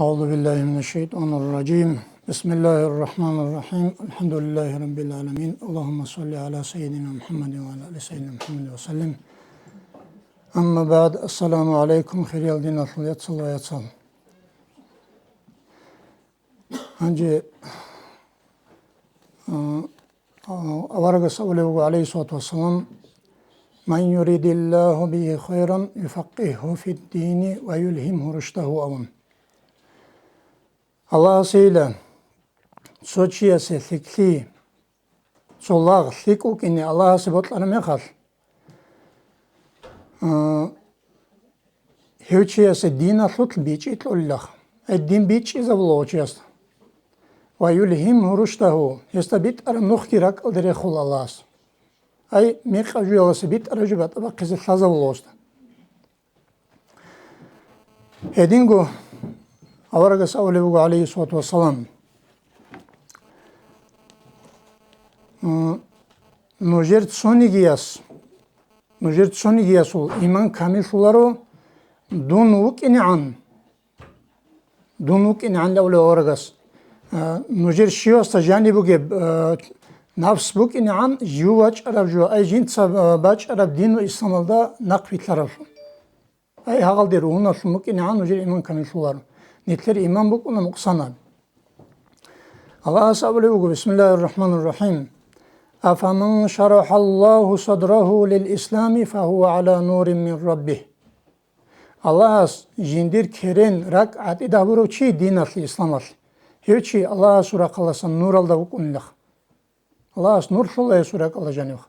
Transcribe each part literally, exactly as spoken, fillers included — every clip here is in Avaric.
أعوذ بالله من الشيطان الرجيم. بسم الله الرحمن الرحيم. الحمد لله رب العالمين. اللهم صل على سيدنا محمد وعلى آل سيدنا محمد وسلم. أما بعد. السلام عليكم, хириял диналъул яцал ва яцал. Гьанже, а, а, аварагас абулеб буго, гӀалайгьиссалату вассалам: «Ман юридиллагьу бигьи хайран юфаккигьгьу фиддини ва юлгьимгьу рушдагьу», – абун. Аллагьасейила цо чиясе лъикӀлъи, цо лагъ лъикӀ вукӀине Аллагьасе бокьараб мехалъ, а, гьев чиясе диналъулъ бичӀчӀи кьолилаха. Ай, дин бичӀчӀизабула гьев чиясда. «Ва юлгьимгьу рушдагьу», гьесда битӀараб нухги ракӀалде рехула Аллагьас. Ай, мекъаб жоялдаса битӀараб жо батӀа бахъизе лъазабула гьесда. Гьединго аварагас абулеб буго, гӀалайгьиссалату вассалам: «М, нужер цонигияс, нужер цонигиясул иман камиллъуларо, дун вукӀинегӀан, дун вукӀинегӀан», – абулеб аварагас, а, нужер щивасда жаниб бугеб, а, нафс букӀинегӀан, жив вачӀараб жо, ай, жинца, а, бачӀараб дину исламалда нахъ вилълъаравлъун. Ай, гьагъалде ругьуналъун букӀинегӀан нужер иман камиллъуларо. Нилъер иман букӀуна нукъсанаб. Аллагьас абулеб буго, бисмиллагьир рахӀманир рахӀим: «Афаман шарахӀаллагьу садрагьу лил ислами фагьува гӀала нурин мин раббигь». Аллагьас жиндир керен ракӀ гӀатӀид гьабурав чи диналъе, исламалъе, гьев чи Аллагьасул рахъалдасан нуралда вукӀунилаха. Аллагьас нур лъула гьесул ракӀалда жанив.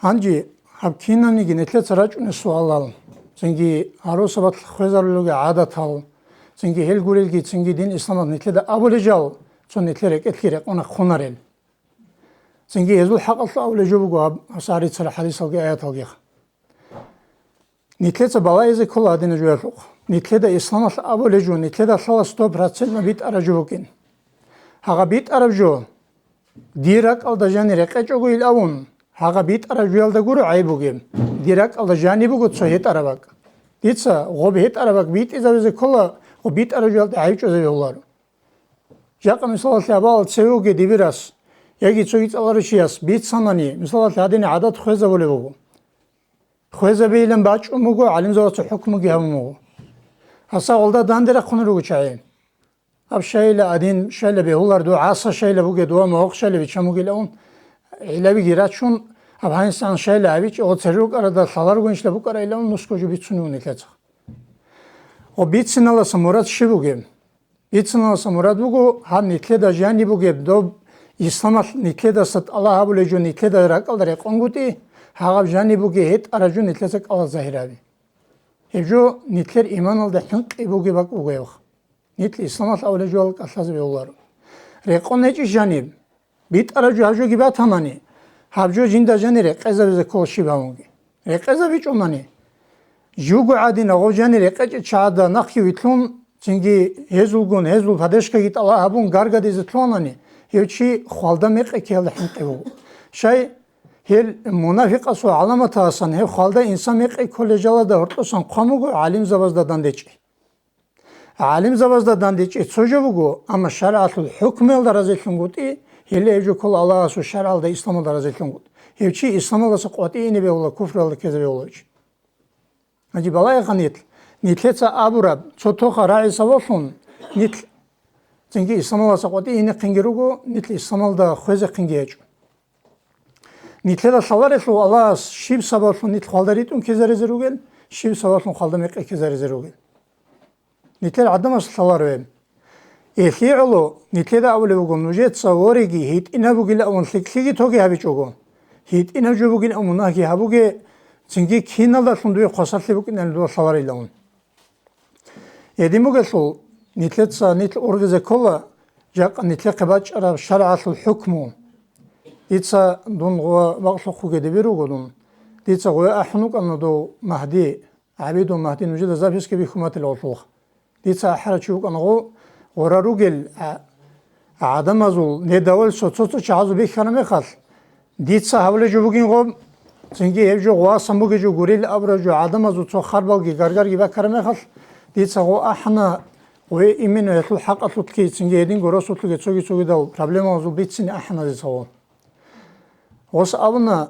Гьанже гьаб кинабниги нилъеца рачӀунеб суалал, цинги гьарусабалъ хвезарулел гӀадатал, цинги гьел гурелги, цинги дин исламалъ нилъеда абулел жал, цо нилъер рекӀелъги рекъона хъунарел. Цинги гьезул хӀакъалъулъ абулеб жо буго гьаб гьасда рицарал хӀадисалги аяталгиха. Нилъеца балагьизе ккола гьадинаб жоялъухъ. Нилъеда исламалъ абулеб жо, нилъеда лъала сто процентно битӀараб жо букӀин. Гьагъа битӀараб жо дир ракӀалда жанир рекъечӀого ил авун, гьагъа битӀараб жоялда гуро гӀайиб бугеб. Дир ракӀалда жаниб буго цо гьетӀараб бакӀ. Дица гъоб гьетӀараб бакӀ битӀизабизе ккола, гъоб битӀараб жоялда гӀайиб чӀвазе бегьуларо. Жакъа мисалалъе абала цеве вугев дибирас яги цоги цӀаларав чияс бицанани, мисалалъе, гьадинаб гӀадат хвезабулеб буго. Хвезабейилан бачӀун буго, гӀалимзабаца хӀукмуги гьабун буго. Гьасда гъолда данде рахъунел руго чагӀи. Гьаб щайила гьадин, щайила бегьулар, дов гӀаса щайила бугеб, дова мавухъ щайила биччан бугилан, гӀиллабиги рачун, гьаб гьанисегӀан щайила гьабичӀого церер рукӀаралда лъаларогойищила букӀарайилан нусго жо бицунев нилъеца. Ва бициналдаса мурад щиб бугеб? Бициналдаса мурад буго, гьаб нилъеда жаниб бугеб, доб исламалъ нилъедаса тӀалаб гьабулеб жо нилъеда ракӀалда рекъонгутӀи, гьагъаб жаниб бугеб гьетӀараб жо нилъеца кӀалазда загьир гьаби. Гьеб жо нилъер иманалда хӀинкъи бугеб бакӀ буго гьеб. Нилъ исламалъ абулеб жоялда кӀалъазе бегьуларо. Рекъон гьечӀищ жаниб? БитӀараб жо гьаб жоги батанани, гьаб жо жинда жанир рекъезабизе ккола щиб гьабунги. РекъезабичӀонани, живго гӀадин гъов жанир рекъечӀел чагӀазда нахъги вилълъун, цинги гьезулгун, гьезул поддержкаги тӀалаб гьабун гаргадизе лъугьанани, гьев чи хвалда мекъи ккеялда хӀинкъи буго. Щай, гьел мунафикъасул гӀаламаталдасан гьев хвалда инсан мекъи кколел жалазда гьоркьосан хъван буго гӀалимзабазда дандечӀи. ГӀалимзабазда дандечӀи цо жо буго, амма шаргӀалъул хӀукмуялда разилъунгутӀи, гьеле гьеб жо ккола Аллагьасул шаргӀалда, исламалда разилъунгутӀи. Гьев чи исламалдаса къватӀине бегьула, куфруялда ккезе бегьула гьев чи. Гьанже балагьеха нилъ, нилъеца абураб, цо тоха рагӀи сабаблъун нилъ цинги исламалдаса къватӀинехъинги руго, нилъ исламалда хвезехъинги гьечӀо. Нилъеда лъаларелъул Аллагьас щиб сабаблъун нилъ хвалда ритӀун ккезаризе ругел, щиб сабаблъун хвалда мекъи ккезаризе ругел. Нилъер гӀадамас лъаларо гьеб. Гьелъие гӀоло нилъеда абулеб буго, нужеца вореги гьитӀинаб бугилан лъикӀлъиги тоги гьабичӀого, гьитӀинаб жо бугилан мунагьги гьабуге, цинги киналдалъун дуе хвасарлъи букӀиналъ дуда лъаларилан. Гьедин бугелъул, нилъеца нилъ ургъизе ккола жакъа нилъехъе бачӀараб шаргӀалъул хӀукму. Дица дун гъова бакълъухъуге дибир руго дун. Дица гъое ахӀун вукӀана дов Магьди, ГӀабидул Магьди, нужеда записьги бихьун батила гъолъулха. Дица ахӀарав чи вукӀана гъо, гъора ругел, а, гӀадамазул недовольство цо-цо чагӀазул бихьараб мехалъ, дица гьабулеб жо бугин гъоб, цинги гьеб жо гъвасан бугеб жо гурел абураб жо гӀадамазул цо харбалги гаргарги баккараб мехалъ, Дица гъо ахӀана, гъое именно гьелъул хӀакъалъулъги, цинги гьединго росулъги цоги-цогидал проблемалазул бицине ахӀана дица гъо. Гъос абуна,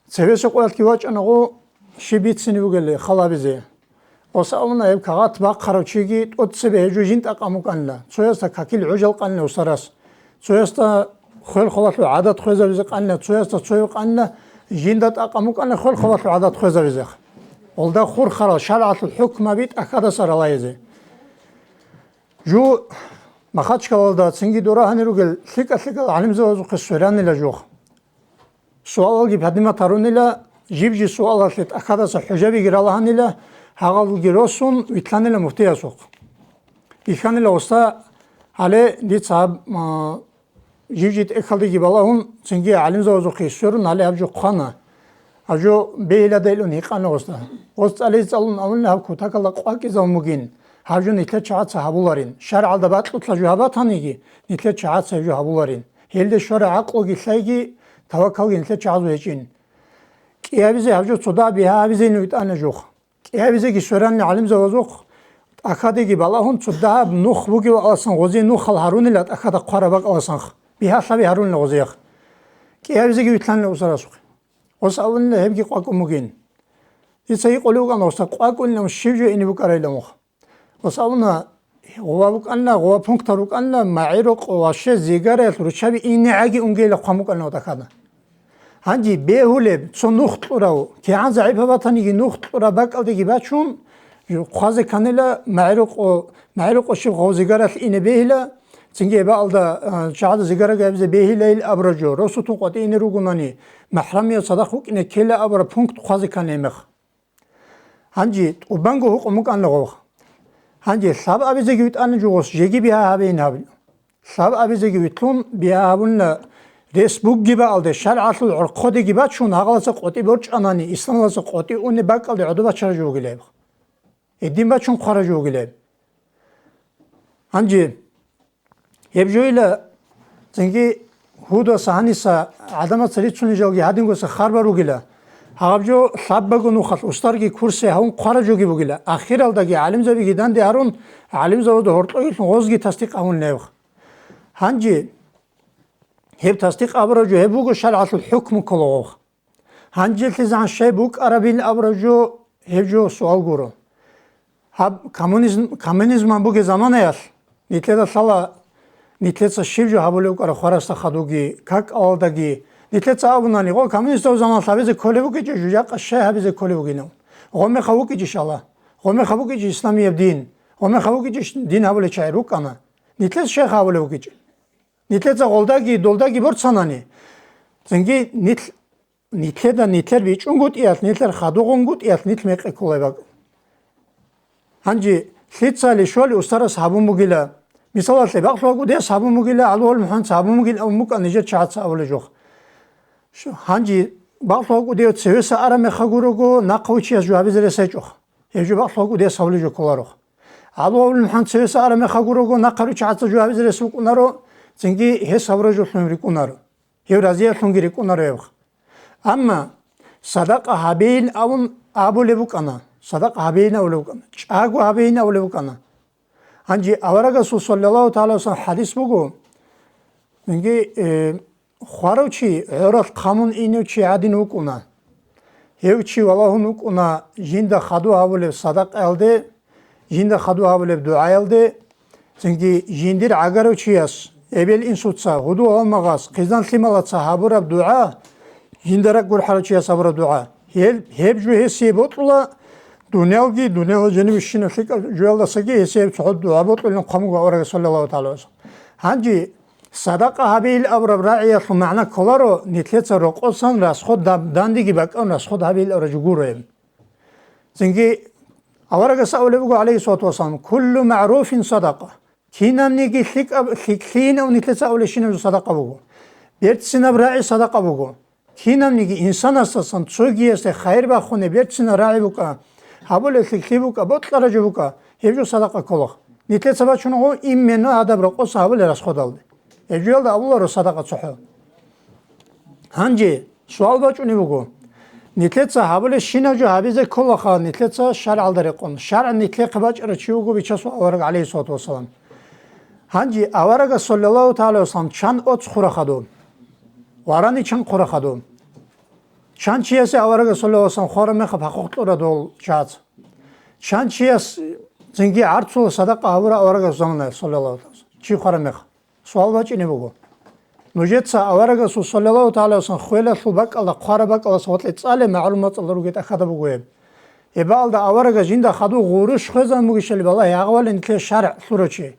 цевесеб къоялъги вачӀана гъо, щиб бицине бугелли, хал гьабизе. Гъос абуна, гьеб кагъат бахъарав чиги тӀоцебе гьев жо жин тӀакъ амукӀанила, цоясда какил гӀужал къанила усарас. Цоясда хвел-хвалалъул гӀадат хвезабизе къанила, цоясда цояв къанила, жинда тӀакъ амукӀана хвел-хвалалъул гӀадат хвезабизе. Гъолда хурхарал шаргӀалъул хӀукмаби тӀахьадаса ралайзе. Жу Махачкалалда цинги дора гьанир ругел лъикӀа-лъикӀал гӀалимзабазухъе сверанила жух. Суалалги падимат гьарунила, жиб-жи суалалъе тӀахьадаса хӀужабиги ралагьанила, гьагъалги росун вилълъанила муфтиясухъ. Вихьанила уста, гьале дица гьаб, а, жив-жив тӀехьалдеги балагьун, цинги гӀалимзабазухъе сверун, гьале гьаб жо хъвана. Гьаб жо бегьиладайилан гьикъана гъосда. Гъос цӀализе цӀалун абуна гьаб кутакалда къвакӀизабун бугин, гьаб жо нилъер чагӀаца гьабуларин. ШаргӀалда бакьулъа жо гьабатаниги, нилъер чагӀаца гьеб жо гьабуларин. Гьелде щвараб гӀакълуги лъайги, тавакалги нилъер чагӀазул гьечӀин. КӀиабизе гьаб жо цо дагьаб бигьа гьабизейин витӀана жух. КӀиабизеги сверанни гӀалимзабазухъ, тӀахьадеги балагьун, цо дагьаб нух бугев аласан гъозе нухал гьарунила тӀахьада хъвараб бакӀаласанха, бигьалъаби гьарунила гъозеяхъ. КӀиабизеги вилълъанила усарасухъе. Гъос абунила гьебги къвакӀун бугин. Дица гьикъулев вукӀана гъосда къвакӀунилан щиб жо ине букӀарайилан мух. Гъос абуна, гъова букӀанила, гъова пунктар рукӀанила, магӀи-рокъо, ваще, зигараялъ руччаби инегӀаги унгейила хъван букӀанила тӀахьада. Гьанже бегьулеб, цо нух кьурав, кигӀан загӀипаб батаниги нух кьураб бакӀалдеги бачун, хъвазе кканила магӀи-рокъо, магӀи-рокъо щиб гъов зигаралъ ине бегьила, цинги гьебаалда, а, чагӀазда зигараг гьабизе бегьилайил абураб жо, росулъун къватӀине ругонани, махӀрамияв цадахъ вукӀине ккела абураб пункт хъвазе ккани гьебмехъ. Гьанже тӀубанго гьукъун букӀанила гъов. Гьанже лъаб абизеги витӀана жугъос жеги бигьа гьабейин гьабила. Лъаб абизеги витлъун бигьа гьабунила, рес бугебаалде, шаргӀалъул гӀорхъодеги бачун, гьагъаласа къотӀи борчӀанани, исламаласа къотӀи унеб бакӀалде гӀодобачара жо вугилеб. Гьедин бачун хъвара жо вугилеб. Гьанже гьеб жойила, цинги гьудаса гьаниса гӀадамаца рицуней жалги гьадингоса харбар ругила. Гьаб жо лъаббаго нухалъ устарги курсе гьавун хъвара жоги бугила. Ахиралдаги гӀалимзабиги данде гьарун, гӀалимзабазда гьоркьогилъун гъозги тасдикъ гьавун левх. Гьанже гьеб тасдикъ абураб жо гьеб буго шаргӀалъул хӀукму кколагъох. ГьанжелъизегӀан щай букӀарабин абураб жо, гьеб жо суал гуро. Гьаб коммунизм, коммунизман бугеб заманаялъ, нилъеда лъала, нилъеца щиб жо гьабулев вукӀараб хварасда хадуги, какалдаги, нилъеца абунани, гъо, коммунистав заман лъабизе кколеб букӀичӀо, жужахъа щай гьабизе кколеб бугинав? Гъомехъа вукӀичӀищ Аллагь? Гъомехъа вукӀичӀищ исламияб дин? Гъомехъа вукӀичӀищ дин гьабулел чагӀи рукӀана? Нилъеца щай гьабулев вукӀичӀо? Нилъеца гъолдаги, долдаги борцанани, цинги нилъ Нилъеда нилъер бичӀчӀунгутӀиялъ, нилъер хадугъунгутӀиялъ нилъ мекъи кколеб бакӀ. Гьанже лъицали щоли устарас гьабун бугила, мисалалъе, бакълъугьа кӀудияс гьабун бугила, гӀалугьал мухӀанца гьабун бугила абун букӀа нижер чагӀаца абулеб жо. Ш-, гьанже бакълъугьа кӀудияв цевеса араб мехалъ гурого, нахъа вичияс жо гьабизе рес гьечӀо. Гьеб жо бакълъугьа кӀудияс гьабулеб жо кколаро. ГӀалугьал мухӀан цевеса араб мехалъ гурого, нахъа вичияс жо гьабизе рес букӀунаро, цинги гьес гьабураб жолъун рикӀкӀунаро. Гьев разиялъунги рикӀкӀунаро гьеб. Амма садакъа гьабейин абун абулеб букӀана, садакъа гьабейин абулеб букӀана, чӀаго гьабейин абулеб букӀана. Гьанже аварагасул саллаллагьу тагӀала вассалам хӀадис буго, цинги, э, хварав чи гӀоралъ хъамун инев чи гӀадин вукӀуна. Гьев чи валагьун вукӀуна жинда хадув гьабулеб садакъаялде, жинда хадув гьабулеб дугӀаялде, цинги жиндир гӀагарав чияс, эбел-инсуца, гьудул-гьалмагъас, хъизан-лъималаца гьабураб дугӀа, жинда ракӀ гурхӀарав чияс гьабураб дугӀа. Гьел, гьеб жо гьесие бокьула, дуниялги, дунияла жаниб щинаб лъикӀаб жоялдасаги гьесие цохӀо дугӀа бокьулин хъван буго аварагас, саллаллагьу тагӀала вассалам. Гьанже садакъа гьабейил абураб рагӀиялъул магӀна кколаро, нилъеца рокъосан расход даб-, дандеги бакӀан расход гьабейил абураб жо гуро гьеб. Цинги аварагас абулеб буго, гӀалайгьиссалату вассалам: «Куллу магӀруфин садакъа». Кинабниги лъикӀаб, лъикӀлъинав нилъеца абулебщинаб жо садакъа буго. Берцинаб рагӀи садакъа буго. Кинабниги инсанасдасан цогиясде хайир бахунеб берцинаб рагӀи букӀа, гьабулеб лъикӀлъи букӀа, бокьараб жо букӀа, гьеб жо садакъа ккола. Нилъеца бачуна гъо именно гьадаб рокъоса гьабулеб расходалде. Гьеб жоялда абуларо садакъа цохӀо. Гьанже суал бачӀунеб буго, Нилъеца гьабулебщинаб жо гьабизе кколаха, нилъеца шаргӀалда рекъон. ШаргӀ нилъехъе бачӀарав чи вуго Бичасул авараг, гӀалайгьиссалату вассалам. Гьанже аварагас, саллаллагьу тагӀала вассалам, чан оцӀ хураб хадуб? Варани чан хураб хадуб? Чан чиясе аварагас, саллаллагьу вассалам, хвараб мехалъ пахъухъ кьураб дол чияс? Чан чияс цинги гӀарцула садакъа гьабураб аварагасул заманаялъ, саллаллагьу тагӀала вассалам, чи хвараб мехалъ? Суал бачӀине буго. Нужеца аварагасул, саллаллагьу тагӀала вассалам, хвелалъул бакӀалда, хвараб бакӀалдаса гъоркье цӀалеб магӀлуматалда ругел тӀахьазда буго гьеб. Гьеб бакӀалда аварагас жинда хадуб гъурущ хвезабун бугищали балагье, гьагъабали нилъее шаргӀ лъурав чи.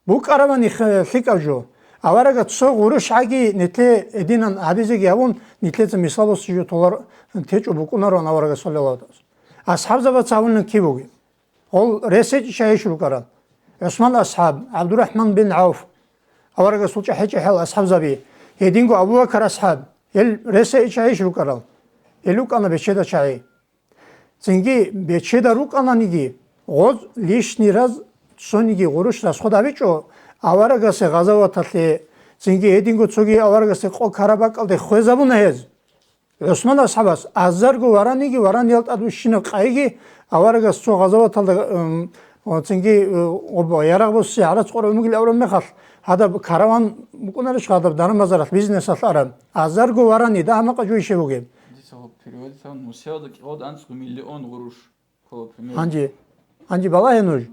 БукӀарабани хе-, лъикӀаб жо. Аварагас цо гъурущ гӀаги нилъее гьединан гьабизеги гьабун, нилъеца мисал босизе жо толар течӀо букӀунароан аварагас, саллаллагьу тагӀала вассалам. АсхӀабзабаца гьавулин киб бугеб? Гъол рес гьечӀищ гьайищ рукӀарал? ГӀусман асхӀаб, ГӀабдурахӀман бин ГӀавф, аварагасул чӀахӀи-чӀехӀел асхӀабзаби, гьединго Абу Бакар асхӀаб, гьел рес гьечӀищ гьайищ рукӀарал? Гьел рукӀана бечеда чагӀи. Цинги бечеда рукӀананиги, гъоз лишний раз цониги гъурущ расход гьабичӀо, аварагасе гъазаваталъе, цинги гьединго цоги аварагасе къо ккараб бакӀалде хвезабуна гьез. ГӀусман асхӀабас азарго вараниги, вараниял тӀад вищинаб къайги, аварагас цо гъазаваталда, м, ва цинги, э, об-, ярагъ босизе гӀарац къварав мугил авраб мехалъ, гьадаб караван букӀунарищ, гьадаб даран-базаралъ, бизнесалъ араб? Азарго варани, дагьа-макъа жо ище бугеб? Дица гьаб переводить гьабун, Мусаялда кӀикъоялда анцӀго миллион гъурущ. Гьанже, гьанже балагье нуж.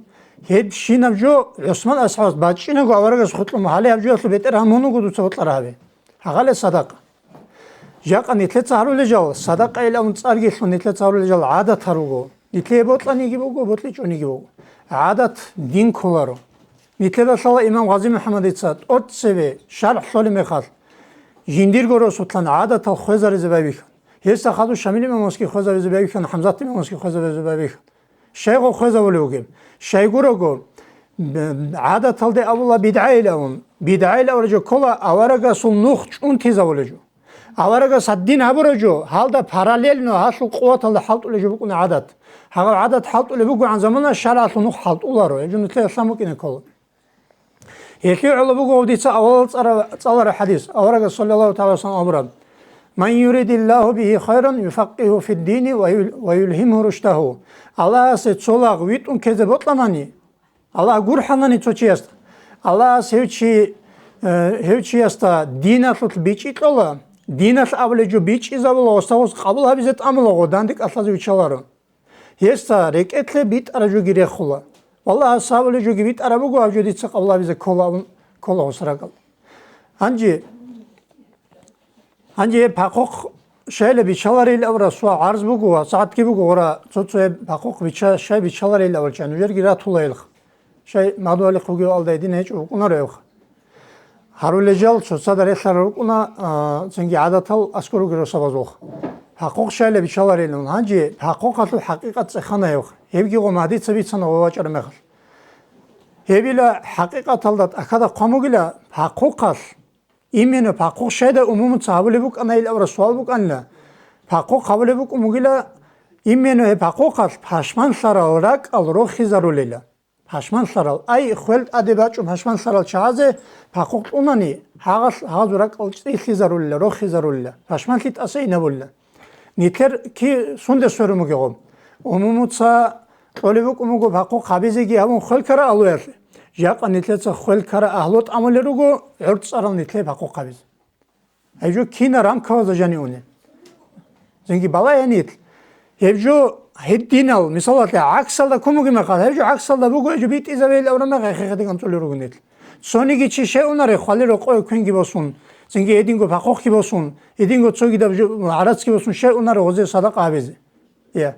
Гьеб щинаб жо ГӀусман асхӀабас бачӀинаго аварагас хутӀун, гьале гьаб жоялъул бетӀергьан мун вуго дуца бокьараб гьабе. Гьагъале садакъа. Жакъа нилъеца гьарулел жал, садакъайилан цӀарги лъун нилъеца гьарулел жал гӀадатал руго. Нилъее бокьаниги буго, бокьичӀониги буго. ГӀадат дин кколаро. Нилъеда лъала имам Гъази МухӀаммадица тӀоцебе шаргӀ лъолеб мехалъ, жиндирго росулъан гӀадатал хвезаризе байбихьана. Гьесда хадуб Шамил имамасги хвезаризе байбихьана, ХӀамзат имамасги хвезаризе байбихьана. Щайго хвезавулев вугеб? Щайгурого, б-, гӀадаталде абула бидгӀайилавун. БидгӀайилавра жо ккола аварагасул нух чӀунтизавулев жо. Аварагас гьадин гьабурав жо, гьалда параллельно гьалъул къуваталда хӀалтӀулев жо букӀуна гӀадат. Гьагъав гӀадат хӀалтӀулеб бугогӀан замана шаргӀалъул нух хӀалтӀуларо, гьеб жо нилъее лъан букӀине ккола. Гьелъие гӀоло буго гьав дица авалал цӀара-, цӀалараб хӀадис, аварагас, саллаллагьу тагӀала вассалам, абураб: «Ман юридиллагьу бигьи хайран юфаккигьу фиддини ва юл-, ва юлгьимгьу рушдагьу». Аллагьасе цо лагъ витӀун ккезе бокьанани, Аллагь гурхӀанани цо чиясда, Аллагьас гьев чи, э, гьев чиясда диналъулъ бичӀчӀи кьола, диналъ абулеб жо бичӀчӀизабула, гъосда гъос къабул гьабизе тӀамула, гъо данде кӀалъазе виччаларо. Гьесда рекӀелъе битӀараб жоги рехула. Валлагь, гьас абулеб жоги битӀараб буго, гьаб жо дица къабул гьабизе ккола абун ккола гьес ракӀалда. Гьанже, гьанже гьеб пахъухъ щайилан биччаларейилан абураб суал гӀарз буго ва сагӀатги буго, гъора, цо-цо гьеб пахъухъ бича-, щай биччаларейилан абулчӀа, нужерги ратулаелха. Щай мадугьалихъ вугев алда гьедин гьечӀо вукӀунаро гьевха. Гьарулел жал цоцазда релълъарал рукӀуна, а, цинги гӀадатал аскӀор ругел росабазулха. Пахъухъ щайилан биччаларейилан. Гьанже пахъухъалъул хӀакъикъат цӀехана гьевха. Гьебги гъо Магьдица бицана гъо вачӀараб мехалъ. Гьебила хӀакъикъаталда тӀахьазда хъван бугила, пахъухъалъ, именно пахъухъ щайда умумуца гьабулеб букӀанайилан абураб суал букӀанила. Пахъухъ гьабулеб букӀун бугила, именно гьеб пахъухъалъ пашманлъарал ракӀал рохизарулила. Пашманлъарал, ай, хвел тӀаде бачӀун пашманлъарал чагӀазе пахъухъ кьунани, гьагъал-, гьагъазул ракӀал чӀилъизарулила, рохизарулила, пашманлъи тӀаса инабулила. Нилъер ки сунде сверун бугеб гъоб? Умумуца кьолеб букӀун буго пахъухъ гьабизеги гьабун хвел ккарал агьлуялъе. Жакъа нилъеца хвел ккарал агьлу тӀамулел руго, гӀорцӀарал нилъее пахъухъ гьабизе. Гьеб жо кина рамкаялда жаниб уни? Цинги балагье нилъ. Гьеб жо гьединал, мисалалъе, гӀаксалда ккун бугеб мехалъ, гьеб жо гӀаксалда буго, гьеб жо битӀизабейилан абураб мехалъ, гьехъе гьедигӀан цӀолел руго нилъ. Цониги чи щай унарев, хвалил рокъове квенги босун, цинги гьединго пахъухъги босун, гьединго цогидаб жо-, гӀарацги босун, щай унарев гъозе садакъа гьабизе? Я.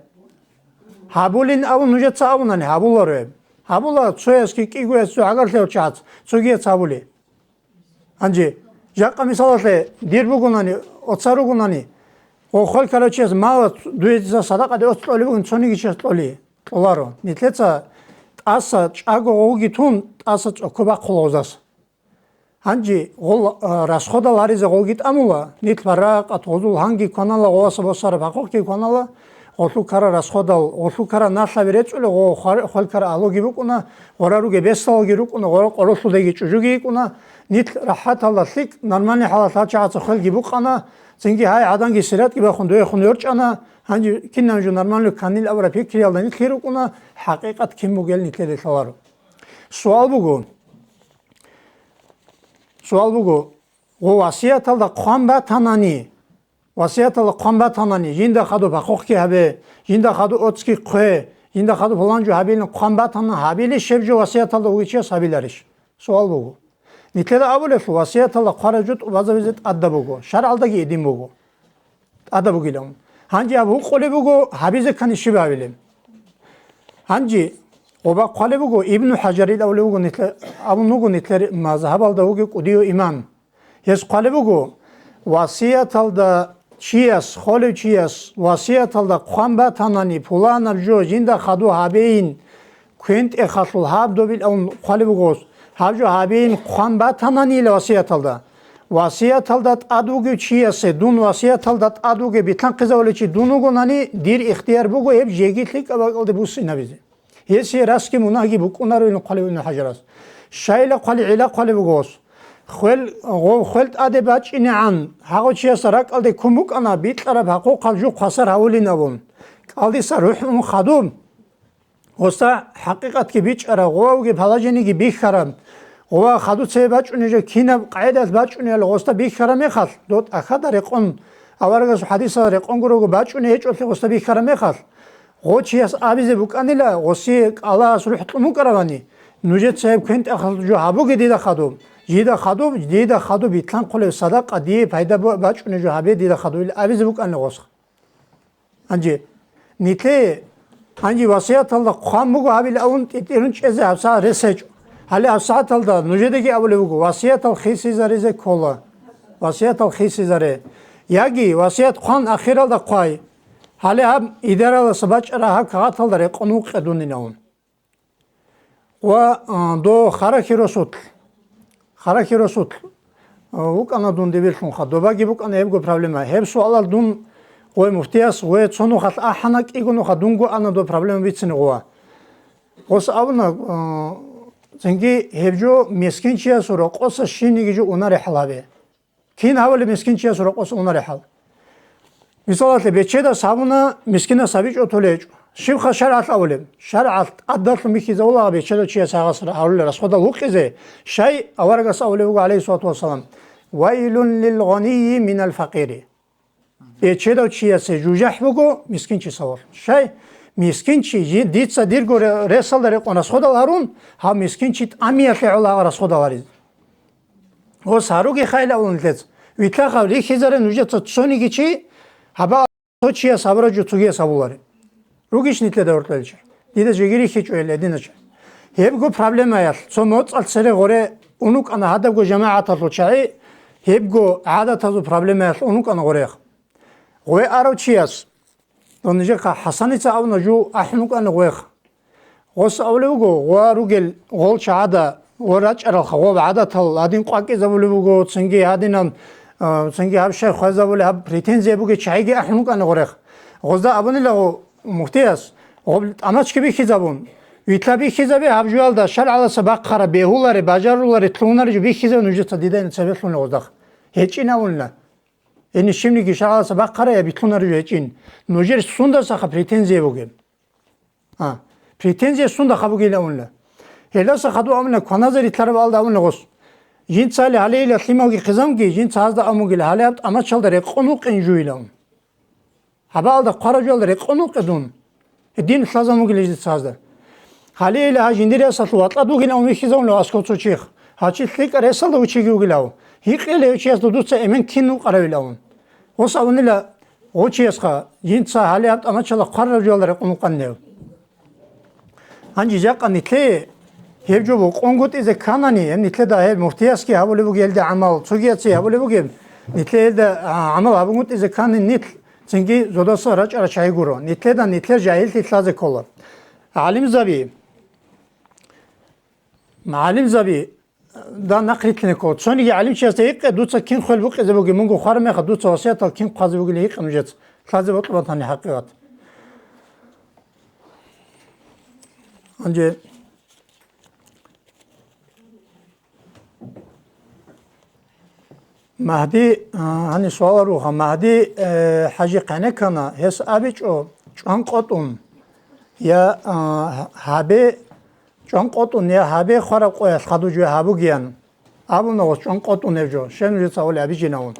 Гьабулин абун нужеца абунани, гьабуларо гьеб. Гьабула цоясги кӀигояс цо гӀагарлъи гьав чагӀац, цогияц гьабули. Гьанже, жакъа мисалалъе, дир бугунани, оцар ругунани, ва хвел ккарав чияс мала дуе дица садакъаде оц кьолеб бугин, цониги чияс кьоли, кьоларо. Нилъеца тӀаса чӀаго гъовги тун, тӀаса цӀоко бахъула гъозас. Гьанже гъол, а, расходал гьаризе гъолги тӀамула, нилъ баракъат гъозул гьанги кванала, гъоваса босараб пахъухъги кванала, Гъолъул ккарал расходал, гъолъул ккарал налъаби рецӀула, гъо хвар-, хвел ккарал агьлуги букӀуна, гъора ругел бесалги рукӀуна, гъора къоролъудеги чӀужуги йикӀуна, нилъ рахӀаталда лъикӀ, нормальный хӀалалъ гьачагӀаца хвелги букъана, цинги гьай гӀаданги сиратги бахун дуехун йорчӀана, гьанже кинаб жо нормальный кканил абураб пикриялда нилъги рукӀуна, хӀакъикъат кин бугел нилъеде лъаларо. Суал буго, суал буго, гъо васияталда хъван батанани, Васияталда хъван батанани, жинда хадуб гьахъухъги гьабе, жинда хадуб оцги хъве, жинда хадуб пулан жо гьабилин хъван батана, гьабилищ гьеб жо васияталда вугев чияс гьабиларищ? Суал буго. Нилъеда абулелъул, васияталда хъвараб жо тӀубазабизе тӀадаб буго, шаргӀалдаги гьедин буго. ТӀадаб бугилан. Гьанже аб гьукъулеб буго, гьабизе ккани щиб гьабилеб? Гьанже гъоба хъвалеб буго, Ибну ХӀажарил абулеб буго, нилъе-, абун вуго нилъер мазгьабалда вугев кӀудияв имам. Гьес хъвалеб буго, васияталда чияс, холев чияс васияталда хъван батанани, пуланаб жо жинда хадуб гьабейин, квен-тӀехалъул гьаб добил авун хъвалеб буго гъос, гьаб жо гьабейин хъван батананила васияталда. Васияталда тӀад вугев чиясе, дун васияталда тӀад вугев битлъанхъизавулев чи дун вугонани, дир ихтияр буго гьеб жеги лъикӀаб бакӀалде буссинабизе. Гьесие расги мунагьги букӀунаро, ин хъвалев Ибну ХӀажарас. Щайила хъвали гӀилла хъвалеб буго гъос. Хвел, гъов хвел тӀаде бачӀинегӀан, гьагъав чиясда ракӀалде ккун букӀана, бикьараб гьахъухъаб жо хвасар гьавулин абун. КӀалдиса рухӀ ун хадуб. Гъосда хӀакъикъатги бичӀчӀараб, гъовавги положениеги бихьараб. Гъова хадуб цебе бачӀунеб жо кинаб къагӀидалъ бачӀунебали гъосда бихьараб мехалъ, дов тӀахьазда рекъон, аварагасул хӀадисалда рекъон гурого бачӀунеб гьечӀолъи гъосда бихьараб мехалъ, гъо чияс абизе букӀанила, гъосие кӀалас рухӀ кьун букӀаравани, нужеца гьеб квен-тӀехалъул жо гьабуге дида хадуб, жида хадуб, дида хадуб битлъанхъулеб садакъа дие пайда ба-, бачӀунеб жо гьабе дида хадуб, или абизе букӀанила гъос. Гьанже, нилъее, гьанже васияталда хъван буго гьабил авун тӀитӀирун чӀезе гьабсагӀат рес гьечӀо. Гьале гьабсагӀаталда нужедаги абулеб буго, васиятал хисизаризе ккола. Васиятал хисизаре. Яги васият хъван ахиралда хъвай. Гьале гьаб идараласа бачӀараб гьаб кагъаталда рекъон вукъе дунилавун. Ва, а, дов харахьи росулъ, харахьи росулъ, а, вукӀана дун дибирлъунха, добаги букӀана гьебго проблема. Гьеб суалал дун гъой муфтияс гъой цонухъалъ ахӀана, кӀиго нуха дунго ана доб проблема бицине гъова. Гъос абуна, а, цинги гьеб жо мискинчиясул рокъоса щиниги жо унаре хӀалабе. Кин гьавали мискинчияс рокъос унарехӀал? Мисалалъе, бечедас гьабуна, мискинас гьабичӀо толечӀо. Щибха шаргӀалъ абулеб? ШаргӀалъ тӀадалъун бихьизавула бечедав чияс гьагъас гьарулел расходал вукъизе, щай аварагас абулеб буго, гӀалайгьиссалату вассалам: «Вайлун лил гъанийи минал факъири». Бечедав чиясе жужахӀ буго мискинчиясавал. Щай? Мискинчи, жи-, дица дирго ре-, ресалда рекъон расходал гьарун, гьав мискинчи тӀамиялъе гӀола гьагъа расходал гьаризе. Гъос гьаруге хайилавун нилъец. Витлъахъав рихьизаре нужеца цониги чи, гьаба цо чияс гьабураб жо цогияс гьабуларе. Ругищ нилъеда гьоркьелчи? Дида жеги рихьичӀо гьел гьединача. Гьебго проблемаялъ цо моцӀалъ цере гъоре унукӀана гьадабго жамагӀаталъул чагӀи, гьебго гӀадатазул проблемаялъ унукӀана гъорех. Гъой арав чияс, дон нижехъа ХӀасаница абуна жу ахӀун вукӀана гъойха. Гъос абулеб буго, гъуа ругел гъол чагӀада ва рачӀаралха гъоб гӀадатал гьадин къвакӀизабулеб буго, цинги гьадинан, а, цинги гьаб щай хвезабулеб, гьаб претензия бугеб чагӀиги ахӀун вукӀана гъорех. Гъозда абунила гъо муфтияс, гъоб тӀамачги бихьизабун, витла бихьизабе гьаб жуялда шаргӀаласа бахъараб бегьуларе, бажаруларе, лъугьунаре жо бихьизабе нужеца дидайна цебе лъугьуна гъоздахъ. ГьечӀин абунила. Гьениб щибниги шаргӀаласа бахъарай гьаб битлъунареб жо гьечӀин. Нужер сундасаха претензия бугеб? А, претензия сундахъа бугила унла. Гьелдаса хадув амна кваназа ритлъараб алда амна гъос. Жинцали гьалейила лъималги хъизамги, жинца гьазда амугила, гьале гьаб тӀамачалда рекъон вукъин жуйилан. Гьабаалда хъваражуялда рекъон вукъе дун. Гьедин лъазамугила жинца гьазда. Гьалейила гьа жиндир ясалъул ватӀа дугин авун вихьизавунав асков цо чихъ. Гьачи лъикӀа ресалда учиги вугилав. Гьикъила гьев чиясда дуца эмен кин вукъаравилавун. Гъос абунила гъо чиясха, жинца гьале гьаб тӀамачала хъварараб жуялда рекъон вукъаннев. Гьанже жакъа нитлъе гьеб жо букъунгутӀизе кканани, гьеб нитлъеда гьеб муфтиясги гьабулеб бугеб гьелда гӀамал, цогияци гьабулеб бугеб, нитлъе гьелда, а, гӀамал гьабунгутӀизе ккани нилъ цинги зодаса рачӀарачагӀи гуро. Нитлъеда нитлъер жагьиллъи лъазе ккола. ГӀалимзаби, МугӀалимзаби, да, нахърилълъине ккола. Цониги гӀалимчиясда гьикъе, дуца кин хвел букъизе бугеб, мунго хвараб мехалъ дуца васиятал кин хъвазе бугилан гьикъе нужеца. Лъазе бокьулеб батани хӀакъикъат. Гьанже Магьди, а, гьаниб суалал руго, Магьди, э, ХӀажи къенеккана, гьес абичӀо, чӀван къотӀун, я, а, гьабе, чӀван къотӀун, я гьабе хвараб къоялъ хадув жо гьабугеян. Абуна гъос, чӀван къотӀун гьеб жо, щай нужеца гьавулеб абичӀинавун.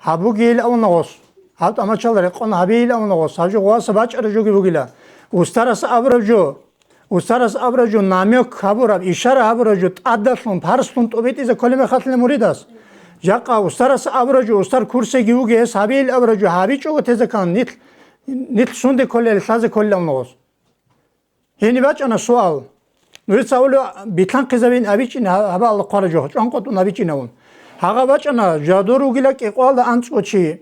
Гьабугейил абуна гъос, гьаб тӀамачал рекъон гьабейил абуна гъос, гьаб жо гъоваса бачӀараб жоги бугила. Устарас абураб жо, устарас абураб жо, намёк гьабураб, ишара гьабураб жо тӀадалъун, парслъун тӀубитӀизе кколеб мехалъила муридас. Жакъа устарас абураб жо, устар курсиги вугей, гьес гьабейил абураб жо гьабичӀого тезе ккан, нилъ, нилъ сунде кколел лъазе кколила абуна гъос. Гьениб бачӀана суал. Нужеца гьавулев битлъанхъизабин абичӀин гьа-, гьаб Аллагь хъвараб жо, чӀван къотӀун абичӀинавун. Гьагъа бачӀана, жадур вугила кӀикъоялда анцӀго чи.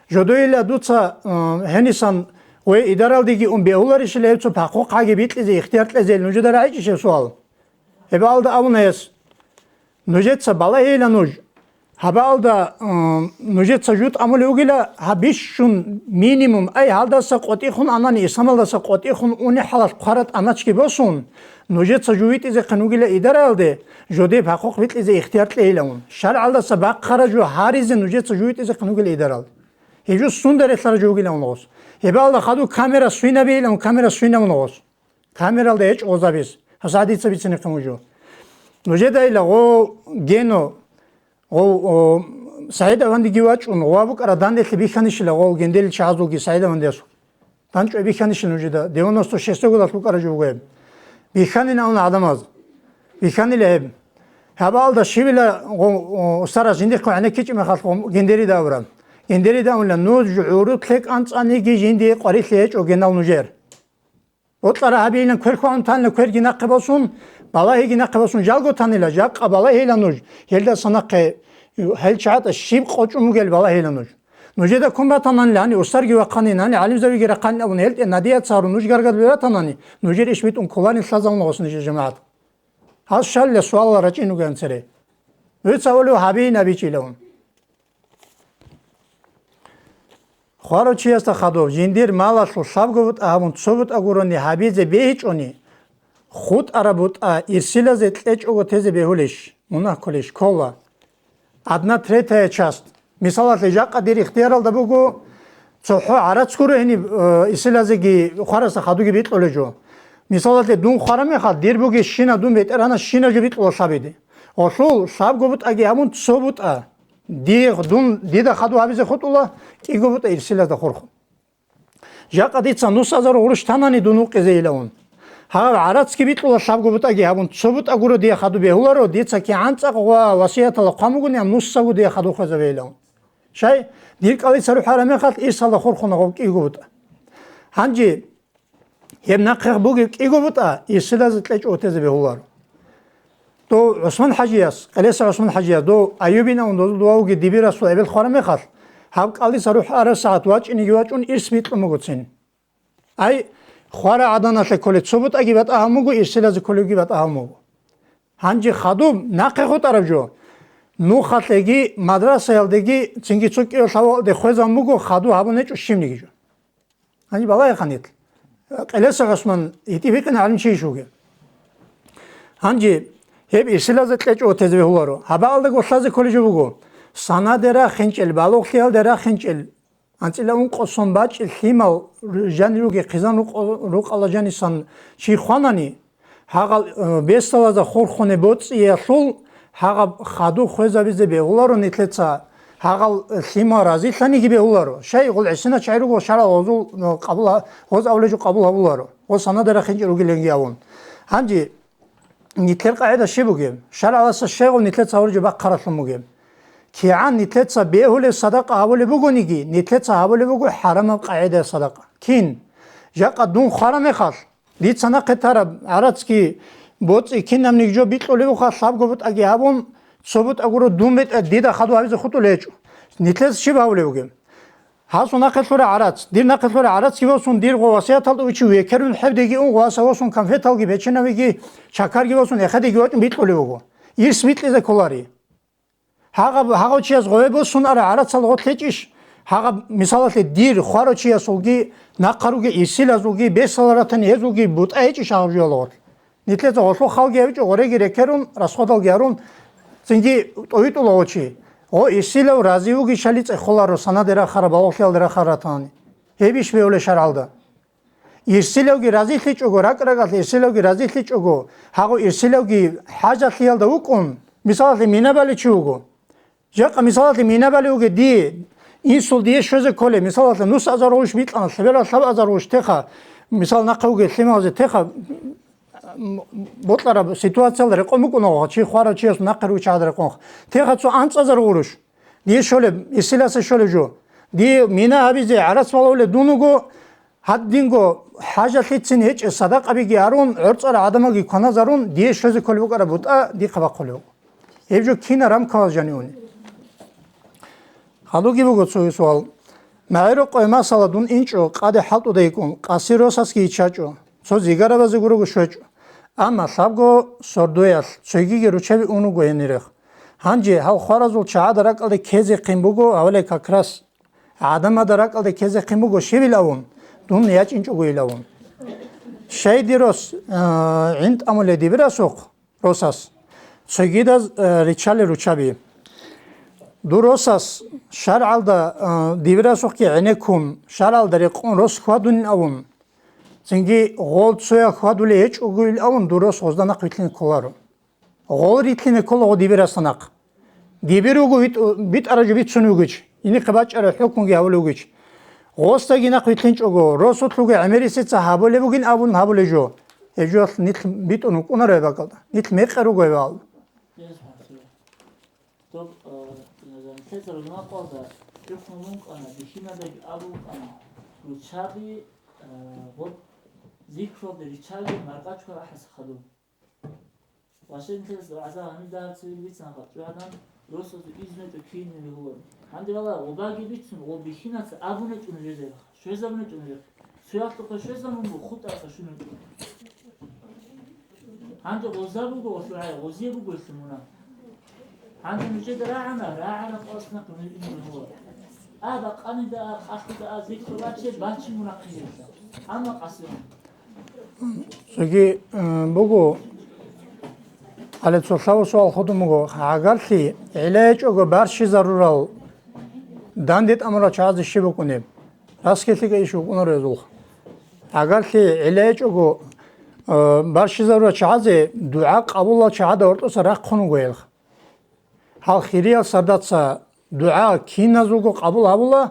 Жодойила дуца, э, гьенисан гъой идаралдеги ун бегьуларищила гьеб цо пахъухъаги бикьизе ихтияр кьезе нужеда рагӀичӀищ гьеб суал? Гьеб алда абуна гьес. Нужеца балагьейила нуж. Гьабаалда, м, нужеца жутӀ амулев вугила, гьаб бищун минимум, ай, гьалдаса къотӀихун анани, исламалдаса къотӀихун уни хӀалалъ хъвара тӀамачги босун, нужеца жо витӀизехъин вугила идараялде, жодие пахъухъ бикьизе ихтияр кьейилавун. ШаргӀалдаса бахъара жо гьаризе нужеца жо витӀизехъин вугила идаралде. Гьеб жо сунда релълъара жо вугилавун гъос. Гьебаалда хадув камера свинабейилавун, камера свинавун гъос. Камералда гьечӀо гъозабиз. Гьас гьадица бицинехъин вуго. Нужедайила гъо гено, гъо, о, СагӀид авандиги вачӀун, гъова букӀара данделъи бихьанищила гъо генделил чагӀазулги СагӀид авандиясул. ДандчӀвай бихьанищила нужеда, девяносто шестого гьукӀара жо буго гьеб. Бихьанин авна гӀадамаз. Бихьанила гьеб. Гьабаалда щивила гъо, о, устарас жиндихъго гӀенеккичӀеб мехалъ гъо гендерида абураб. Гендерида абуна, нуж гӀурулъе кӀанцӀаниги жиндие къварилъи гьечӀо генал нужер. Бокьара гьабейилан квер хван танила, кверги нахъе босун, балагьиги нахъе босун, жалго танила, жакъа балагьейила нуж, гьелдаса нахъе, гьел чагӀатӀа щиб къочӀун бугел балагьейила нуж. Нужеда ккун батананила, гьани устарги вахъанин, гьани гӀалимзабиги рахъанин абун, гьелтӀе надияца гьарун нуж гаргадулев ратанани, нужер иш битӀун кколарин лъазавун гъос нижер жамагӀат. Гьас щалила суалал рачӀин вугеан цере. Вецавулев гьабейин абичӀилавун. Хварав чиясда хадуб, жиндир малалъул лъабго бутӀа гьабун цо бутӀа гурони гьабизе бегьичӀони, хутӀараб бутӀа ирсилазе кьечӀого тезе бегьулищ, мунагь кколищ, ккола. Одна третья часть. Мисалалъе, жакъа дир ихтияралда буго, цохӀо гӀарац гуро гьениб, э, ирсилазеги хварасда хадуги бикьулеб жо. Мисалалъе, дун хвараб мехалъ, дир бугищина дун бетӀергьанас щина жо бикьула лъабиде. Гъолъул лъабго бутӀаги гьабун цо бутӀа. Дие, дун, дида хадув гьабизе хутӀула, кӀиго бутӀа ирсилазда хурхун. Жакъа дица нусазару гъурущ танани дун вукъизейилавун. Гьав гӀарацги бикьула лъабго бутӀаги гьабун, цо бутӀа гуро дие хадуб бегьуларо, дица кигӀан цӀакъ ва васиятала хъван бугони, амма нусаго дие хадуб хвезабейилавун. Щай, дир кӀалица рухӀараб мехалъ ирсалда хурхуна гъов кӀиго бутӀа. Гьанже Гьеб нахъех бугеб кӀиго бутӀа, ирсилазе кьечӀого тезе бегьуларо. Дов ГӀусман ХӀажияс, Къелеса ГӀусман ХӀажияс, дов Аюбин авун дозул дувавги дибирасул эбел хвараб мехалъ, гьаб кӀалдиса рухӀ араб сагӀат вачӀинеги вачӀун ирс бикьун буго цин. Ай, хвара гӀаданалъе кколе цо бутӀаги батӀа гьабун буго, ирсилазе кколевги батӀа гьабун буго. Гьанже хадуб нахъе хутӀараб жо. Нухалъеги, мадрасаялдеги, цинги цо кӀиго лъавалде хвезабун буго, хадуб гьабун гьечӀо щибниги жо. Гьаниб балагьеха нилъ. Къелеса ГӀусман гьитӀи-бикъина гӀалимчийищ вугев? Гьанже гьеб ирсилазе кьечӀого тезе бегьуларо. Гьабаалдаго лъазе кколеб жо буго. Санаде рахинчӀел, балугълъиялде рахинчӀел, анцӀила ункъо сон бачӀел лъимал жанир ругел хъизан рукъо-, рукъала жанисан чи хванани, гьагъал, э, бесдалазда хурхунеб боцӀиялъул гьагъаб хадуб хвезабизе бегьуларо нилъеца, гьагъал лъимал разилъаниги бегьуларо. Щай гъул гӀисиначагӀи руго шаргӀал гъозул, э, къабул гьа-, гъоз авлежу къабул гьабуларо, гъоз санаде рахинчӀел ругеленги авун. Гьанже нилъер къагӀида щиб бугеб? ШаргӀаласа щайгъул нилъеца гьавуржи бахъаралъун бугеб? КигӀан нилъеца бегьулеб садакъа гьабулеб бугониги, нилъеца гьабулеб буго хӀарамаб къагӀидаялъ садакъа. Кин? Жакъа дун хвараб мехалъ, дица нахъе тараб гӀарацги боцӀи кинабниги жо бикьулеб буха, лъабго бутӀаги гьабун, цо бутӀа гуро дун бетӀа дида хадуб гьабизе хутӀулеб гьечӀо. Нилъеца щиб гьабулеб бугеб? Гьасул нахъе лъура гӀарац, дир нахъе лъура гӀарацги босун, дир гъо васияталда учи векерун хӀебдеги ун, гъваса босун конфеталги, беченавиги, чакарги босун, эхедеги вачӀун бикьулеб буго. Ирс бикьизе кколари. Гьагъаб-, гьагъав чияс гъове босун ара гӀарацал гъо лъечӀищ, Гьагъаб, мисалалъе, дир хварав чиясулги, нахъа ругел ирсилазулги, бесала ратани гьезулги бутӀа гьечӀищ гьаб жоялъ? Нилъеца гъолъул халги гьабичӀо, гъореги рекерун, расходалги гьарун, цинги тӀовитӀула гъо чи. Гъо ирсилав рази вугищали цӀехоларо, санаде рахараб, балагьлъиялде рахараб ратани. Гьебищ бегьулеб шаргӀалда? Ирсилавги разилъичӀого, ракӀ-ракӀалъ ирсилавги разилъичӀого, гьагъу ирсилавги хӀажалъиялда вукӀун, мисалалъе, мина балев чи вуго. Жакъа, мисалалъе, мина балев вугев дие, инсул дие щвезе кколеб, мисалалъе, нус азар гъущ бикьана, лъеберал лъабазар гъущ теха, мисал, нахъа вугев лъималазе теха, м, бокьараб ситуациялда рекъон букӀуна, чи хварав чияс нахъе ругел чагӀазда рекъон. Теха цо анцӀазар гъурущ. Дие щолеб, ирсиласе щолеб жо. Дие мина гьабизе гӀарац балагьулев дун вуго, гьадинго хӀажалъицин гьечӀеб садакъабиги гьарун, гӀорцӀарал гӀадамалги кваназарун, дие щвезе кколеб букӀараб бутӀа дихъа бахъулев. Гьеб жо кинаб рамкаялда жанивуни? Гьалуги буго цоги суал. МагӀирукъое масала дун инчӀо, къаде хӀалтӀуда йикӀун, къаси росасги йиччачӀо, цо зигарабазе гурого щвечӀо. Амма лъабго сордоялъ цогиги руччаби ун вуго гьенирех. Гьанже гьал хваразул чагӀазда ракӀалде ккезехъин буго, гьавале как раз гӀадамазда ракӀалде ккезехъин буго щивилавун, дун ячӀинчӀогойилавун. Щайди рос, а, гӀин тӀамулей дибирасухъ, росас, цогидаз, а, риччалел руччаби. Дур росас шаргӀалда, а, дибирасухъги гӀенеккун, шаргӀалда рекъон рос хьвадунин авун, цинги гъол цоял хьвадулей гьечӀогойилавун дур рос гъозда нахъ вилълъине кколаро. Гъол рилълъине ккола гъо дибирасда нахъ. Дибир вуго витӀ-, битӀараб жо бицун вугич, инихъе бачӀараб хӀукмуги гьабулев вугич. Гъосдаги нахъ вилълъинчӀого, росулъ вуго гӀемерисеца гьабулеб бугин абун гьабулеб жо. Гьеб жоялъ нилъ битӀун вукӀунаро гьеб бакӀалда, нилъ мекъи руго гьеб гьал. Доб, э, нилъеца рузмакъалда чӀухӀун вукӀана, бихьинадаги абун вукӀана, руччаби, э, гъоб зикралде риччаби маркъачӀго рахӀаса хадуб. Ва щай нилъеца вагӀза гьаниб дагьаб цеве бицана, хъачӀвадан росулъ изну гьечӀо кирине бегьуларо. Гьанде вала, гъобаги бицун, гъоб бихьинаца абун гьечӀо нужеда, щвезабун гьечӀо нужехъе. Цояхъухъе щвезабун буго, хутӀарахъе щун гьечӀо. Гьанже гъоза буго, гъолъул гӀай, гъозие буго гьелъул мунагь. Гьанже нужеда рагӀана, рагӀана къасна нуж ин бегьуларо. А бакъанида, а къалъуда, а зикру баче, бачи мунагь хъизилъа. Амма къасирун. Цоги, э, буго, гьале цо лъабго суал хадуб буго, гӀагарлъи гӀилла гьечӀого барщизарурал данде тӀамурал чагӀазе щиб букӀунеб? Раскелъига иш букӀунаро гьезулха. ГӀагарлъи гӀилла гьечӀого, э, барщизарурал чагӀазе дугӀа къабулал чагӀада гьоркьоса рахъун вуго гьелха. Гьал хириял сардаца дугӀа киназулго къабул гьабула,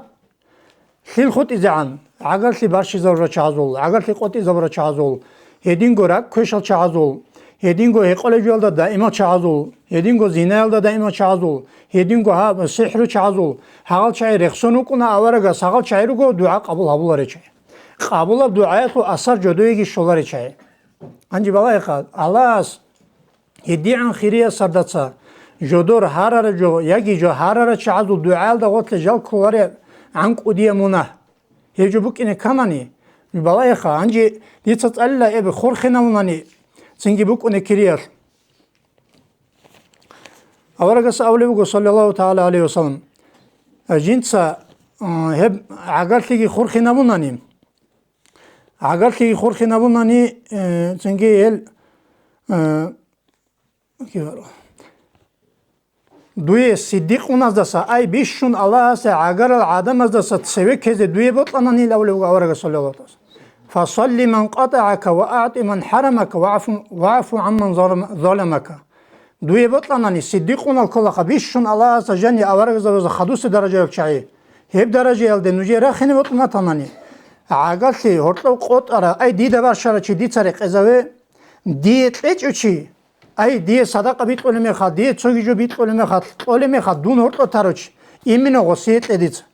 лъил хутӀизегӀан, гӀагарлъи барщизабурал чагӀазул, гӀагарлъи къотӀизабурал чагӀазул, гьединго ракӀ квешал чагӀазул, гьединго гьекъолеб жоялда даимал чагӀазул, гьединго зинаялда даимал чагӀазул, гьединго гьаб сихӀру чагӀазул, гьагъал чагӀи рехсон вукӀуна аварагас, гьагъал чагӀи руго дугӀа къабул гьабуларел чагӀи. Къабулаб дугӀаялъул асар жодоеги щоларел чагӀи. Гьанже балагьеха, Аллагьас гьедигӀан хириял сардаца жодор гьарараб жо яги жо гьарарал чагӀазул дугӀаялда гъорлъе жал кколареб гӀан кӀудияб мунагь. Гьеб жо букӀине кканани, балагьеха, гьанже дица цӀалила эб хурхинавунани цинги букӀуне кириялъ. Аварагас абулеб буго, саллаллагьу тагӀала гӀалайгьи ва саллам, жинца, а, гьеб гӀагарлъиги хурхинабунани, гӀагарлъиги хурхинабунани, э, цинги гьел, э, Дуе сиддикъуназдаса, ай, бищун Аллагьасе гӀагарал гӀадамаздаса цеве ккезе дуе бокьананил абулеб буго аварагас, саллаллагьу гӀалайгьи ва саллам. «Фасалли ман къатӀагӀака ва агӀти ман хӀарамака вагӀфу, вагӀфу гӀамман залам-, заламака». Дуе бокьанани, сиддикъунал кколаха, бищун Аллагьасда жани аварагзабазда хадусе даражаяб чагӀи. Гьеб даражаялде нужее рахине бокьун батанани, гӀагарлъи гьоркьов къотӀара, ай, дида барщарав чи дица рекъезаве, дие кьечӀев чи, ай, дие садакъа бикьулеб мехалъ, дие цоги жо бикьулеб мехалъ, кьолеб мехалъ, дун гьоркьов тарав чи, именно гъосие кье дица.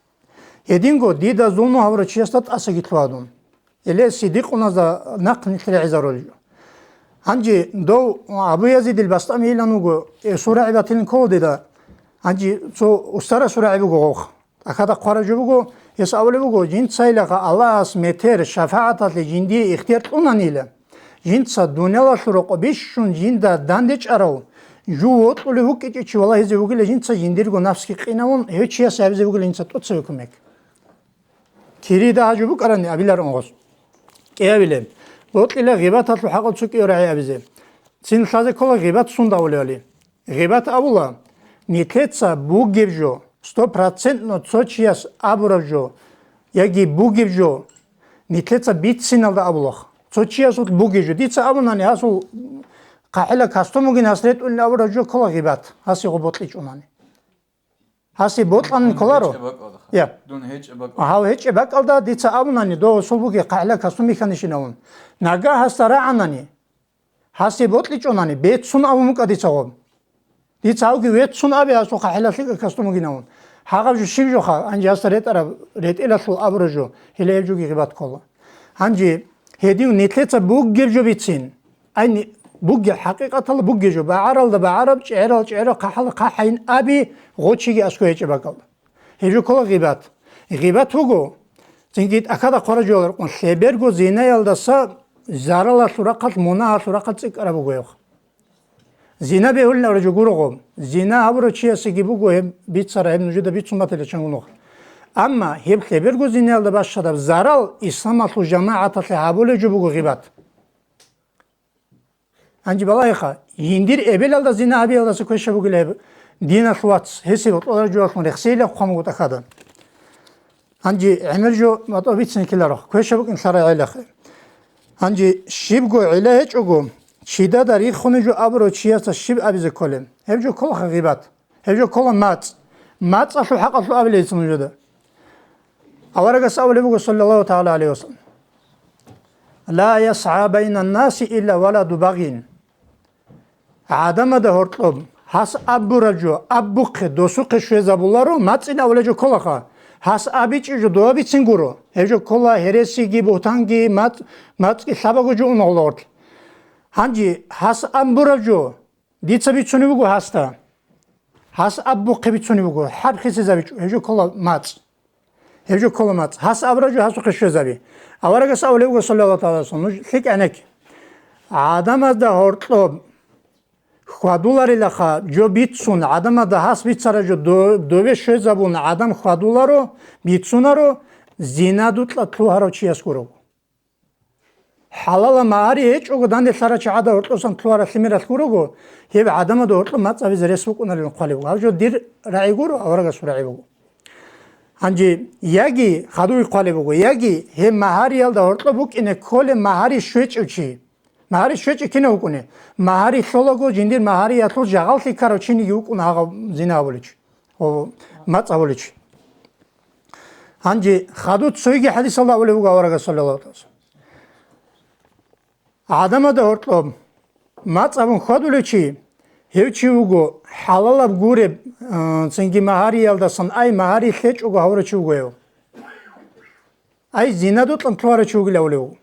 Гьединго дида зулму гьабурав чиясда тӀасаги лъугьа дун. Гьеле сиддикъуназда нахъ нилъ регӀизарулел жо. Гьанже дов Абу Язидил Бастамиилан вуго, э, сурагӀи батилин ккола дида. Гьанже цо устарас сурагӀи буго гъовха. ТӀахьазда хъвараб жо буго, гьес абулеб буго, жинцайилаха Аллагьас метер шафагӀаталъе жиндие ихтияр кьунанила, жинца дуниялалъул рокъоб бищун жинда дандечӀарав жув вокьулев вукӀичӀев чи валагьизе вугила жинца жиндирго нафсги къинавун, гьев чияс гьабизе вугила жинца тӀоцеве кумек. Кирида гьажу букӀарани абилар унгъос. КӀиабилеб. Бокьила гъибаталъул хӀакъал цо кӀиго рагӀи абизе. Цин лъазе ккола гъибат сунда авулевали. Гъибат абула, нилъеца бугеб жо, стопроцентно цо чияс абураб жо, яги бугеб жо, нилъеца бициналда абулахъ. Цо чиясул бугеб жо. Дица абунани, гьасул хъахӀила кастом бугин, гьас ретӀунин абураб жо ккола гъибат, гьасе гъо бокьичӀунани. Гьасе бокьанин кколаро? ГьечӀеб бакӀалда. Я. Дун гьечӀеб бакӀалда. Гьав гьечӀеб бакӀалда дица абунани, дов гьасул бугеб хъахӀила кастом бихьанищинавун. Нагагь гьасда рагӀанани, гьасе бокьичӀунани, беццун абун букӀа дица гъоб. Дица гьавги веццун абе гьасул хъахӀила лъикӀа кастом бугинавун. Гьагъаб жо щиб жоха, гьанже гьасда ретӀараб, ретӀелалъул абураб жо, гьеле гьеб жоги гъибат ккола. Гьанже гьедин нилъеца бугеб жо бицин. Ай, ни-, бугеб, хӀакъикъаталда бугеб жо, багӀаралда багӀараб, чӀегӀерал чӀегӀераб, хъахӀалда хъахӀайин аби, гъочиги аскӀо гьечӀеб бакӀалда. Гьеб жо ккола гъибат. Гъибат вуго, цинги тӀахьада хъвараб жоялда рекъон, лъеберго зинаялдаса заралалъул рахъалъ, мунагьалъул рахъалъ цӀикӀкӀараб буго гьеб. Зина бегьулин абураб жо гуро гъоб. Зина гьабурав чиясеги буго гьеб бицараб, гьеб нужеда бицун батила чангунухъ. Амма гьеб лъеберго зинаялда бащадаб зарал исламалъул жамагӀаталъе гьабулеб жо буго гъибат. Гьанже балагьеха, жиндир эбелалда зина гьабиялдаса квешаб бугила гьеб диналъ вац, гьесие бокьараб жоялъун рехсейилан хъван буго тӀахьада. Гьанже гӀемер жо матӀа бицин ккеларо, квешаб букӀин лъарай гӀелахъе. Гьанже щибго гӀилла гьечӀого, чидада риххунеб жо абурав чиясда щиб абизе кколеб? Гьеб жо кколаха гъибат. Гьеб жо ккола мацӀ. МацӀалъул хӀакъалъулъ абилейицин нужеда. Аварагас абулеб буго, саллаллагьу тагӀала гӀалайгьи ва саллам: «Ла ясгӀа байнаннаси илла валаду багъин». ГӀадамада гьоркьоб гьас абураб жо абухъе, досухъе щвезабуларо, мацӀин абулеб жо кколаха. Гьас абичӀеб жо дова бицин гуро. Гьеб жо ккола гьересиги, бугьтанги, мацӀ-, мацӀги лъабаго жо уна гьоркье. Гьанже гьас абураб жо дица бицунеб буго гьасда. Гьас абухъе бицунеб буго, хӀарп хисизабичӀо, гьеб жо ккола мацӀ. Гьеб жо ккола мацӀ. Гьас абураб жо гьасухъе щвезаби. Аварагас абулеб буго, саллаллагьу тагӀала гӀалайгьи ва саллам, нуж лъикӀ гӀенекке. ГӀадамазда гьоркьоб хьвадуларилаха жо бицун, гӀадамазда гьас бицараб жо до-, дове щвезабун гӀадам хьвадуларо, бицунаро, зина дукьа лъугьарав чияс гурого. ХӀалалаб магьари гьечӀого данде лъарав чи гӀадамал гьоркьосан лъугьарал лъимералъ гурого, гьеб гӀадамазда гьоркьоб мацӀ абизе рес букӀунарилан хъвалеб буго. Гьаб жо дир рагӀи гуро, аварагасул рагӀи буго. Гьанже яги хадув хъвалеб буго, яги гьеб магьариялда гьоркьоб букӀине кколеб магьари щвечӀев чи. Магьари щвечӀев кинав вукӀунеб? Магьари лъолаго, жиндир магьариялъул жагъаллъи ккарав чиниги вукӀуна гьагъав зина гьабулев чи, о, мацӀ гьабулев чи. Гьанже хадуб цоги хӀадисалда абулеб буго аварагас, саллаллагьу гӀалайгьи ва саллам: «ГӀадамазда гьоркьоб мацӀ абун хьвадулев чи, гьев чи вуго хӀалалаб гуреб, а, цинги магьариялдасан, ай, магьари лъечӀого гьавурав чи вуго гьев». Ай, зина дукьа лъугьарав чи вугилан абулев вуго.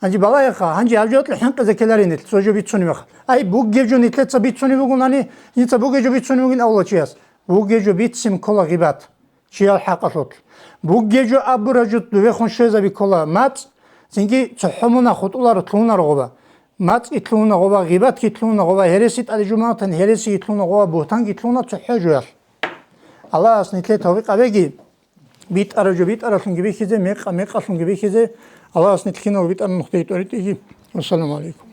Гьанже балагьеха, гьанже гьаб жо хӀинкъизе ккеларин нилъ, цо жо бицунеб мехалъ. Ай, бугеб жо нилъеца бицунеб бугони, нилъеца бугеб жо бицунеб бугин абула чияс. Бугеб жо бицин ккола гъибат, чиял хӀакъалъулъ. Бугеб жо абураб жо довехун щвезаби ккола мацӀ, цинги цохӀо мунагь хутӀуларо, лъугьунаро гъоба. МацӀги лъугьуна гъоба, гъибатги лъугьуна гъоба, гьереси тӀаде жумагӀатан гьересиги лъугьуна гъоба, бугьтанги лъугьуна цохӀо жоялъ. Аллагьас нилъее тавфикъ гьабеги, битӀараб жо битӀаралъунги бихьизе, мекъа мекъалъунги бихьизе, Аллагьас нилъ киналго битӀараб нухде тӀоритӀеги. Вассаламу гӀалайкум.